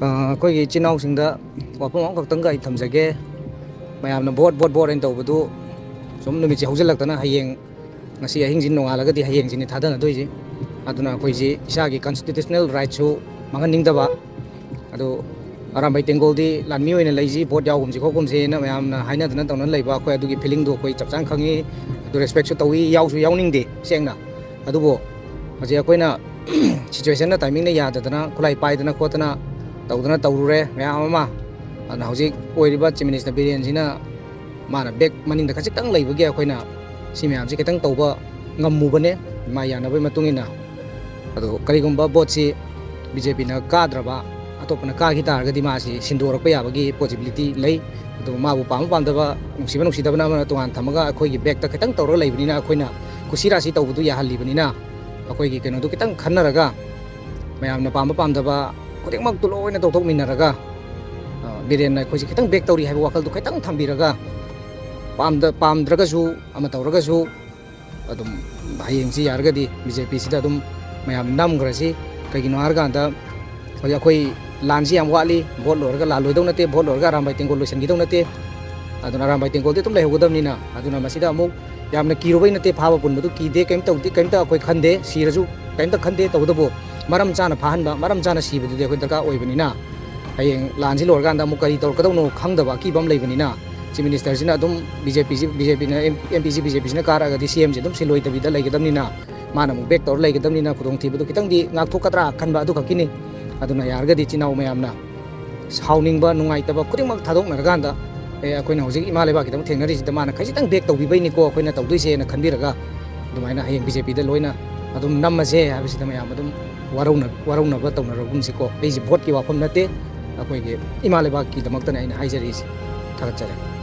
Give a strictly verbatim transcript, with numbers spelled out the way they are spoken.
ꯑ, ꯑꯩꯈꯣꯏꯒꯤ ꯏꯆꯤꯟ ꯏꯅꯥꯎꯁꯤꯡꯗ ꯋꯥꯐꯝ ꯑꯃꯈꯛꯇꯪꯒ ꯑꯩ ꯊꯝꯖꯒꯦ꯫ ꯃꯌꯥꯝꯅ "ꯚꯣꯠ, ꯚꯣꯠ, ꯚꯣꯠ" ꯍꯥꯏꯅ ꯇꯧꯕꯗꯨ ꯁꯨꯝ ꯅꯨꯃꯤꯠꯁꯦ ꯍꯧꯖꯤꯜꯂꯛꯇꯅ, ꯍꯌꯦꯡ, ꯉꯁꯤ ꯑꯍꯤꯡꯁꯤ ꯅꯣꯡꯉꯥꯜꯂꯒꯗꯤ ꯍꯌꯦꯡꯁꯤꯅꯤ ꯊꯥꯗꯅꯗꯣꯏꯁꯤ꯫ ꯑꯗꯨꯅ ꯑꯩꯈꯣꯏꯁꯤ ꯏꯁꯥꯒꯤ constitutional rightꯁꯨ ꯃꯥꯡꯍꯟꯅꯤꯡꯗꯕ, ꯑꯗꯨ ꯑꯔꯥꯝꯕꯥꯏ ꯇꯦꯡꯒꯣꯜꯗꯤ ꯂꯥꯟꯃꯤ ꯑꯣꯏꯅ ꯂꯩꯁꯤ, ꯚꯣꯠ ꯌꯥꯎꯒꯨꯝꯁꯤ ꯈꯣꯠꯀꯨꯝꯁꯤꯅ ꯃꯌꯥꯝꯅ ꯍꯥꯏꯅꯗꯅ ꯇꯧꯅ ꯂꯩꯕ, ꯑꯩꯈꯣꯏ ꯑꯗꯨꯒꯤ feelingꯗꯣ ꯑꯩꯈꯣꯏ ꯆꯞ ꯆꯥꯅ ꯈꯪꯉꯤ꯫ ꯑꯗꯨ respectꯁꯨ ꯇꯧꯏ, ꯌꯥꯎꯁꯨ ꯌꯥꯎꯅꯤꯡꯗꯦ ꯁꯦꯡꯅ꯫ ꯑꯗꯨꯕꯨ ꯍꯧꯖꯤꯛ ꯑꯩꯈꯣꯏꯅ situationꯅ timingꯅ ꯌꯥꯗꯗꯅ, ꯈꯨꯠꯂꯥꯏ ꯄꯥꯏꯗꯅ ꯈꯣꯠꯇꯅ ꯇꯧꯗꯅ ꯇꯧꯔꯨꯔꯦ ꯃꯌꯥꯝ ꯑꯃ꯫ ꯑꯗꯨꯅ ꯍꯧꯖꯤꯛ ꯑꯣꯏꯔꯤꯕ Chief Minister ꯕꯤꯔꯦꯟꯁꯤꯅ ꯃꯥꯅ back ꯃꯅꯤꯡꯗ ꯈꯖꯤꯛꯇꯪ ꯂꯩꯕꯒꯤ ꯑꯩꯈꯣꯏꯅ ꯁꯤ ꯃꯌꯥꯝꯁꯤ ꯈꯤꯇꯪ ꯇꯧꯕ ꯉꯝꯃꯨꯕꯅꯦ, ꯃꯥ ꯌꯥꯅꯕꯒꯤ ꯃꯇꯨꯡ ꯏꯟꯅ꯫ ꯑꯗꯣ ꯀꯔꯤꯒꯨꯝꯕ ꯚꯣꯠꯁꯤ BJPꯅ ꯀꯥꯗ꯭ꯔꯕ, ꯑꯇꯣꯞꯄꯅ ꯀꯥꯈꯤ ꯇꯥꯔꯒꯗꯤ ꯃꯥꯁꯤ ꯁꯤꯟꯗꯣꯔꯛꯄ ꯌꯥꯕꯒꯤ possibility ꯂꯩ꯫ ꯑꯗꯨ ꯃꯥꯕꯨ ꯄꯥꯝꯕ ꯄꯥꯝꯗꯕ, ꯅꯨꯡꯁꯤꯕ ꯅꯨꯡꯁꯤꯗꯕꯅ ꯑꯃꯅ ꯇꯣꯉꯥꯟ ꯊꯝꯃꯒ, ꯑꯩꯈꯣꯏꯒꯤ backꯇ ꯈꯤꯇꯪ ꯇꯧꯔꯒ ꯂꯩꯕꯅꯤꯅ, ꯑꯩꯈꯣꯏꯅ ꯀꯨꯁꯤ ꯔꯥꯁꯤ ꯇꯧꯕꯗꯨ ꯌꯥꯍꯜꯂꯤꯕꯅꯤꯅ, ꯑꯩꯈꯣꯏꯒꯤ ꯀꯩꯅꯣꯗꯨ ꯈꯤꯇꯪ ꯈꯟꯅꯔꯒ, ꯃꯌꯥꯝꯅ ꯄꯥꯝꯕ ꯄꯥꯝꯗꯕ ꯈꯨꯗꯤꯡꯃꯛꯇꯨ ꯂꯣꯏꯅ ꯇꯣꯛꯊꯣꯛꯃꯤꯟꯅꯔꯒ, ꯑ, ꯕꯤꯔꯦꯟꯅ ꯑꯩꯈꯣꯏꯁꯦ ꯈꯤꯇꯪ back ꯇꯧꯔꯤ ꯍꯥꯏꯕ ꯋꯥꯈꯜꯗꯨ ꯈꯤꯇꯪ ꯊꯝꯕꯤꯔꯒ, ꯄꯥꯝꯗ-, ꯄꯥꯝꯗ꯭ꯔꯒꯁꯨ, ꯑꯃ ꯇꯧꯔꯒꯁꯨ, ꯑꯗꯨꯝ ꯍꯌꯦꯡꯁꯤ ꯌꯥꯔꯒꯗꯤ BJPꯁꯤꯗ ꯑꯗꯨꯝ ꯃꯌꯥꯝ ꯅꯝꯈ꯭ꯔꯁꯤ꯫ ꯀꯩꯒꯤꯅꯣ ꯍꯥꯏꯔꯀꯥꯟꯗ, ꯍꯧꯖꯤꯛ ꯑꯩꯈꯣꯏ ꯂꯥꯟꯁꯤ ꯌꯥꯝ ꯋꯥꯠꯂꯤ, ꯚꯣꯠ ꯂꯣꯏꯔꯒ ꯂꯥꯟ ꯂꯣꯏꯗꯧ ꯅꯠꯇꯦ, ꯚꯣꯠ ꯂꯣꯏꯔꯒ ꯑꯔꯥꯝꯕꯥꯏ ꯇꯦꯡꯒꯣꯜ ꯂꯣꯏꯁꯤꯟꯈꯤꯗꯧ ꯅꯠꯇꯦ꯫ ꯑꯗꯨꯅ ꯑꯔꯥꯝꯕꯥꯏ ꯇꯦꯡꯒꯣꯜꯗꯤ ꯑꯗꯨꯝ ꯂꯩꯍꯧꯒꯗꯕꯅꯤꯅ, ꯑꯗꯨꯅ ꯃꯁꯤꯗ ꯑꯃꯨꯛ ꯌꯥꯝꯅ ꯀꯤꯔꯨꯕꯩ ꯅꯠꯇꯦ, ꯐꯥꯕ ꯄꯨꯟꯕꯗꯨ ꯀꯤꯗꯦ, ꯀꯩꯝ ꯇꯧꯗꯦ, ꯀꯩꯝꯇ ꯑꯩꯈꯣꯏ ꯈꯟꯗꯦ, ꯁꯤꯔꯁꯨ ꯀꯩꯝꯇ ꯈꯟꯗꯦ꯫ ꯇꯧꯕꯇꯕꯨ ꯃꯔꯝ ꯆꯥꯅ ꯐꯥꯍꯟꯕ, ꯃꯔꯝ ꯆꯥꯅ ꯁꯤꯕꯗꯨꯗꯤ ꯑꯩꯈꯣꯏ ꯗꯔꯀꯥꯔ ꯑꯣꯏꯕꯅꯤꯅ, ꯍꯌꯦꯡ ꯂꯥꯟꯁꯤ ꯂꯣꯏꯔꯀꯥꯟꯗ ꯑꯃꯨꯛ ꯀꯔꯤ ꯇꯧꯔꯛꯀꯗꯧꯅꯣ ꯈꯪꯗꯕ ꯑꯀꯤꯕ ꯑꯃ ꯂꯩꯕꯅꯤꯅ, Chief Ministerꯁꯤꯅ ꯑꯗꯨꯝ BJPꯁꯤ, BJPꯅ, MPꯁꯤ BJPꯁꯤꯅ ꯀꯥꯔꯛꯑꯒꯗꯤ CMꯁꯤ ꯑꯗꯨꯝ ꯁꯤ ꯂꯣꯏꯗꯕꯤꯗ ꯂꯩꯒꯗꯕꯅꯤꯅ, ꯃꯥꯅ ꯑꯃꯨꯛ back ꯇꯧꯔ ꯂꯩꯒꯗꯕꯅꯤꯅ ꯈꯨꯗꯣꯡꯊꯤꯕꯗꯨ ꯈꯤꯇꯪꯗꯤ ꯉꯥꯛꯊꯣꯛꯀꯗ꯭ꯔꯥ ꯈꯟꯕ ꯑꯗꯨ ꯈꯛꯀꯤꯅꯤ꯫ ꯑꯗꯨꯅ ꯌꯥꯔꯒꯗꯤ ꯏꯆꯤꯟ ꯏꯅꯥꯎ ꯃꯌꯥꯝꯅ ꯁꯥꯎꯅꯤꯡꯕ, ꯅꯨꯡꯉꯥꯏꯇꯕ ꯈꯨꯗꯤꯡꯃꯛ ꯊꯥꯗꯣꯛꯅꯔꯀꯥꯟꯗ, ꯑꯦ, ꯑꯩꯈꯣꯏꯅ ꯍꯧꯖꯤꯛ ꯏꯃꯥ ꯂꯩꯕꯥꯛꯀꯤꯗꯃꯛ ꯊꯦꯡꯅꯔꯤꯁꯤꯗ ꯃꯥꯅ ꯈꯖꯤꯛꯇꯪ back ꯇꯧꯕꯤꯕꯩꯅꯤꯀꯣ ꯑꯩꯈꯣꯏꯅ ꯇꯧꯗꯣꯏꯁꯦꯅ ꯈꯟꯕꯤꯔꯒ, ꯑꯗꯨꯃꯥꯏꯅ ꯍꯌꯦꯡ BJPꯗ ꯂꯣꯏꯅ ꯑꯗꯨꯝ ꯅꯝꯃꯁꯦ ꯍꯥꯏꯕꯁꯤꯗ ꯃꯌꯥꯝ ꯑꯗꯨꯝ ꯋꯥꯔꯧꯅ-, ꯋꯥꯔꯧꯅꯕ ꯇꯧꯅꯔꯒꯨꯝꯁꯤꯀꯣ꯫ ꯑꯩꯁꯦ ꯚꯣꯠꯀꯤ ꯋꯥꯐꯝ ꯅꯠꯇꯦ, ꯑꯩꯈꯣꯏꯒꯤ ꯏꯃꯥ ꯂꯩꯕꯥꯛꯀꯤꯗꯃꯛꯇꯅꯦ ꯑꯩꯅ ꯍꯥꯏꯖꯔꯤꯁꯦ꯫ ꯊꯥꯒꯠꯆꯔꯤ꯫